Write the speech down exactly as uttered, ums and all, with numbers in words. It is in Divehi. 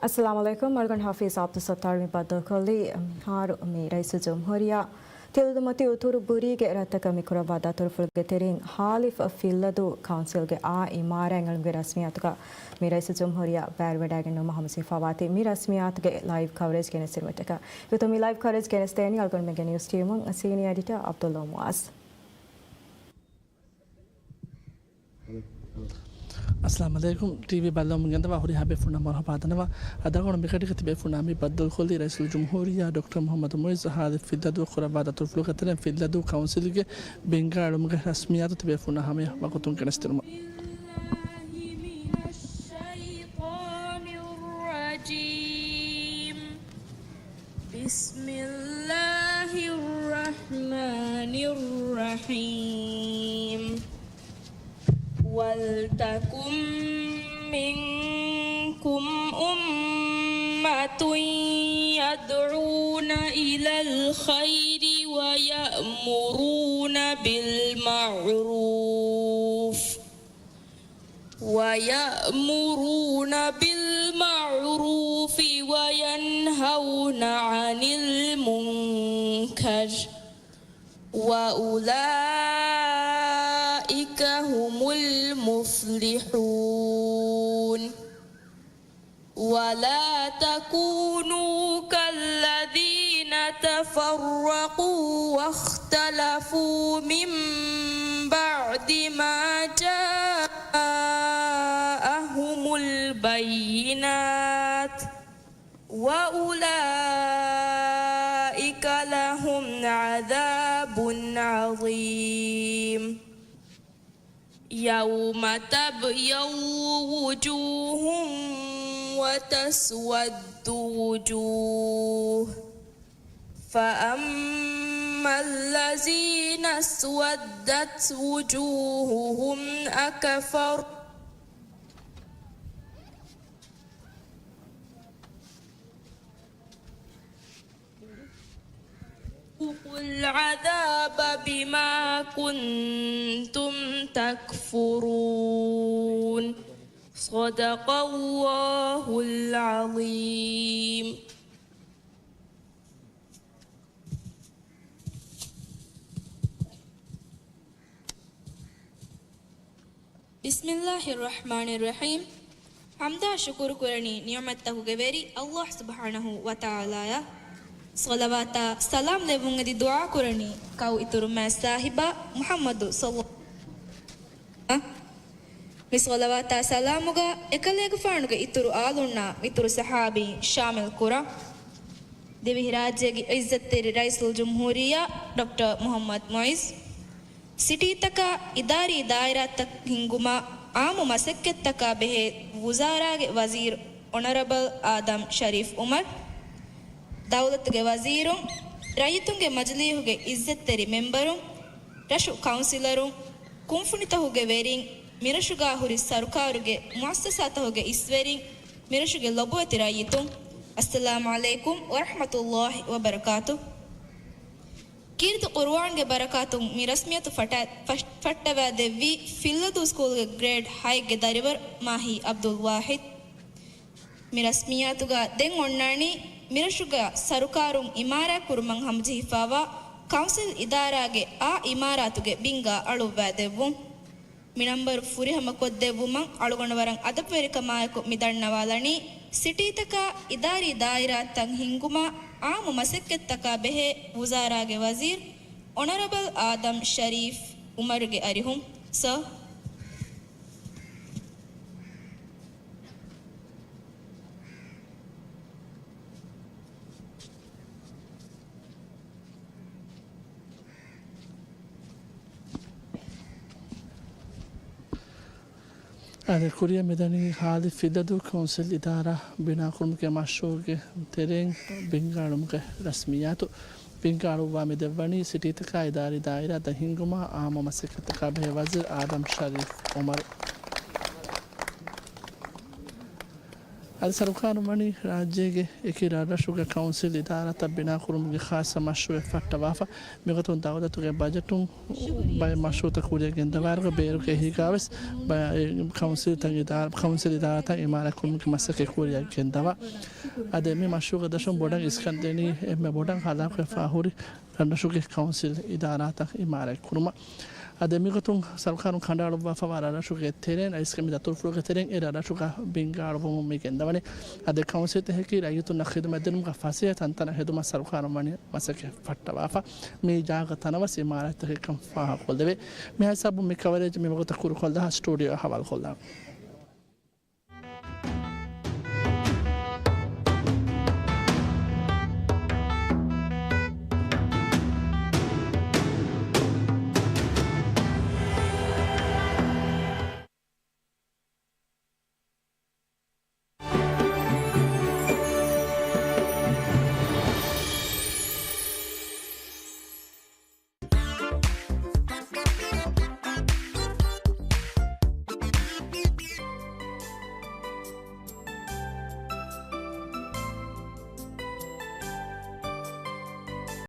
އައްސަލާމު ޢަލައިކުމް. އަޅުގަނޑު ޙަފީޒް ޢަބްދުއްސައްތާރު މި ބައްދަލުކޮށްލީ، މިހާރު މި ރައީސުލްޖުމްހޫރިއްޔާ ތިލަދޫ މަތީ އުތުރު ބުރީގެ ރަށްތަކަށް މިކުރައްވާ ދަތުރުފުޅުގެ ތެރެއިން ހާލިފް ފިއްލަދޫ ކައުންސިލްގެ އާ އިމާރާތް އެޅުމުގެ ރަސްމިއްޔާތުގަ މި ރައީސުލްޖުމްހޫރިއްޔާ ބައިވެވަޑައިގެންނުމަށް ހަމަޖެހިފައިވާތީ މި ރަސްމިއްޔާތުގެ ލައިވް ކަވަރޭޖް ގެނެސްދިނުމަށްޓަކާ. އެގޮތުން މި ލައިވް ކަވަރޭޖް ގެނެސްދޭނީ އަޅުގަނޑުމެންގެ ނިއުސް ޓީމުން ސީނިއާ އެޑިޓާ ޢަބްދުﷲ މުޢާޒް. އައްސަލާމު ޢަލައިކުމް. ޓީވީ ބައްލަވަމުން ގެންދަވާ ހުރިހާ ބޭފުޅުންނަށް މަރުޙަބާ ދަންނަވަން. އަދި އަޅުގަނޑު މިގަޑީގަ ތިބޭފުޅުންނާ މި ބައްދަލުކޮށްލީ ރައީސުލްޖުމްހޫރިއްޔާ ޑޮކްޓަރ މުޙައްމަދު މުޢިއްޒު ހާލިފް ފިއްލަދޫ ކުރައްވާ ދަތުރުފުޅުގެ ތެރެއިން ފިއްލަދޫ ކައުންސިލްގެ ބިންގާ އެޅުމުގެ ރަސްމިއްޔާތު ތިބޭފުޅުންނާ ހަމަޔަށް ވަގުތުން ގެނެސްދިނުމަށް. بسم الله الرحمن الرحيم. ولتكن منكم أمة يدعون إلى الخير ويأمرون بالمعروف ويأمرون بالمعروف وينهون عن المنكر وأولئك هم المفلحون. ولا تكونوا كالذين تفرقوا واختلفوا من بعد ما جاءهم البينات وأولئك لهم عذاب عظيم. يوم تبيض وجوه وتسود وجوه، فأما الذين اسودت وجوههم أكفر ذوقوا العذاب بما كنتم تكفرون. صدق الله العظيم. بسم الله الرحمن الرحيم. ޙަމްދާ ޝުކުރު ކުރަނީ ނިޢުމަތްތަކުގެ ވެރި ﷲ ސުބްޙާނަހޫ ވަތަޢާލާއަށް. ޞަލަވާތާ ސަލާމް ލެއްވުން އެދި ދުޢާ ކުރަނީ ކައު އިތުރު މާތް ސާހިބާ މުޙައްމަދު ޞައްލަ މި ޞަލަވާތާ ސަލާމުގަ އެކަލޭގެފާނުގެ އިތުރު އާލުންނާ މިތުރު ޞަޙާބީން ޝާމިލް ކުރަން. ދިވެހިރާއްޖޭގެ ޢިއްޒަތްތެރި ރައީސުލްޖުމްހޫރިއްޔާ ޑޮކްޓަރ މުޙައްމަދު މުޢިއްޒު، ސިޓީތަކާ އިދާރީ ދާއިރާތައް ހިންގުމަށް އާއްމު މަސައްކަތްތަކާ ބެހޭ ވުޒާރާގެ ވަޒީރު އޮނަރަބަލް އާދަމް ޝަރީފް ޢުމަރު، ދައުލަތުގެ ވަޒީރުން، ރައްޔިތުންގެ މަޖިލީހުގެ ޢިއްޒަތްތެރި މެމްބަރުން، ރަށު ކައުންސިލަރުން، ކުންފުނިތަކުގެ ވެރިން، މިރަށުގާ ހުރި ސަރުކާރުގެ މުއައްސަސާތަކުގެ އިސްވެރިން، މިރަށުގެ ލޮބުވެތި ރައްޔިތުން، އައްސަލާމު ޢަލައިކުމް ވަރަޙްމަތުﷲ ވަބަރަކާތު. ކީރިތި ޤުރުއާންގެ ބަރަކާތުން މި ރަސްމިއްޔަތު ފަޓަ-، ފަށް-، ފައްޓަވައިދެއްވީ ފިއްލަދޫ ސްކޫލްގެ ގްރޭޑް ހައެއްގެ ދަރިވަރު މާހީ ޢަބްދުލް ވާޙިދު. މި ރަސްމިއްޔާތުގަ ދެން އޮންނާނީ މިރަށުގަ ސަރުކާރުން އިމާރާތް ކުރުމަށް ހަމަޖެހިފައިވާ ކައުންސިލް އިދާރާގެ އާ އިމާރާތުގެ ބިންގާ އަޅުއްވައިދެއްވުން. މި ނަންބަރު ފުރިހަމަކޮށްދެއްވުމަށް އަޅުގަނޑު ވަރަށް އަދަބުވެރިކަމާއެކު މި ދަންނަވާލަނީ، ސިޓީތަކާ އިދާރީ ދާއިރާތައް ހިންގުމަށް އާއްމު މަސައްކަތްތަކާ ބެހޭ ވުޒާރާގެ ވަޒީރު އޮނަރަބަލް އާދަމް ޝަރީފް ޢުމަރުގެ އަރިހުން. ސަރ. އާދެ، ކުރިއަށް މިދަނީ ހާލި ފިއްލަދޫ ކައުންސިލް އިދާރާ ބިނާކުރުމުގެ މަޝްރޫޢުގެ ތެރެއިން ބިންގާ އަޅުމުގެ ރަސްމިއްޔާތު. ބިންގާ އަޅުއްވާ މި ދެއްވަނީ ސިޓީތަކާ އިދާރީ ދާއިރާތައް ހިންގުމަށް އާއްމު މަސައްކަތްތަކާ ބެހޭ ވަޒީރު އާދަމް ޝަރީފް ޢުމަރު. އަދި ސަރުކާރުން ވަނީ ރާއްޖޭގެ އެކި ރަށްރަށުގެ ކައުންސިލް އިދާރާތައް ބިނާކުރުމުގެ ޚާއްޞަ މަޝްރޫއެއް ފައްޓަވާފަ. މިގޮތުން ދައުލަތުގެ ބަޖެޓުން ބައެއް މަޝްރޫއުތައް ކުރިއަށް ގެންދަވާއިރުގަ ބޭރުގެ އެހީގަވެސް ބައެއް ކައުންސިލްތައް އިދާ-، ކައުންސިލް އިދާރާތައް އިމާރާތްކުރުމުގެ މަސައްކަތް ކުރިއަށް ގެންދަވާ. އަދި މި މަޝްރޫއުގެ ދަށުން ބޮޑަށް އިސްކަން ދެނީ އެންމެ ބޮޑަށް ހަލާކުވެފަ ހުރި ރަށްރަށުގެ ކައުންސިލް އިދާރާތައް އިމާރާތްކުރުމަށް. އަދި މިގޮތުން ސަރުކާރުން ކަނޑައަޅުއްވާފަވާ ރަށްރަށުގެ ތެރެއިން އައިސްގެ މި ދަތުރުފުޅުގެ ތެރެއިން އެ ރަށްރަށުގަ ބިންގާ އަޅުވަމުން މި ގެންދަވަނީ. އަދި ކައުންސިލްތަކަކީ ރައްޔިތުންނަށް ޚިދުމަތްދިނުމުގަ ފަސޭހަ ތަންތަނަށް ހެދުމަށް ސަރުކާރުން ވަނީ މަސައްކަތް ފައްޓަވާފަ. މި ޖާގަ ތަނަވަސް އިމާރާތްތަކެއްކަން ފާހަގަކޮށްލެވޭ. މި ހިސާބުން މި ކަވަރޭޖް މިވަގުތަށް ކުރުކޮށްލާ ސްޓޫޑިއޯ ހަވާލުކޮށްލާން.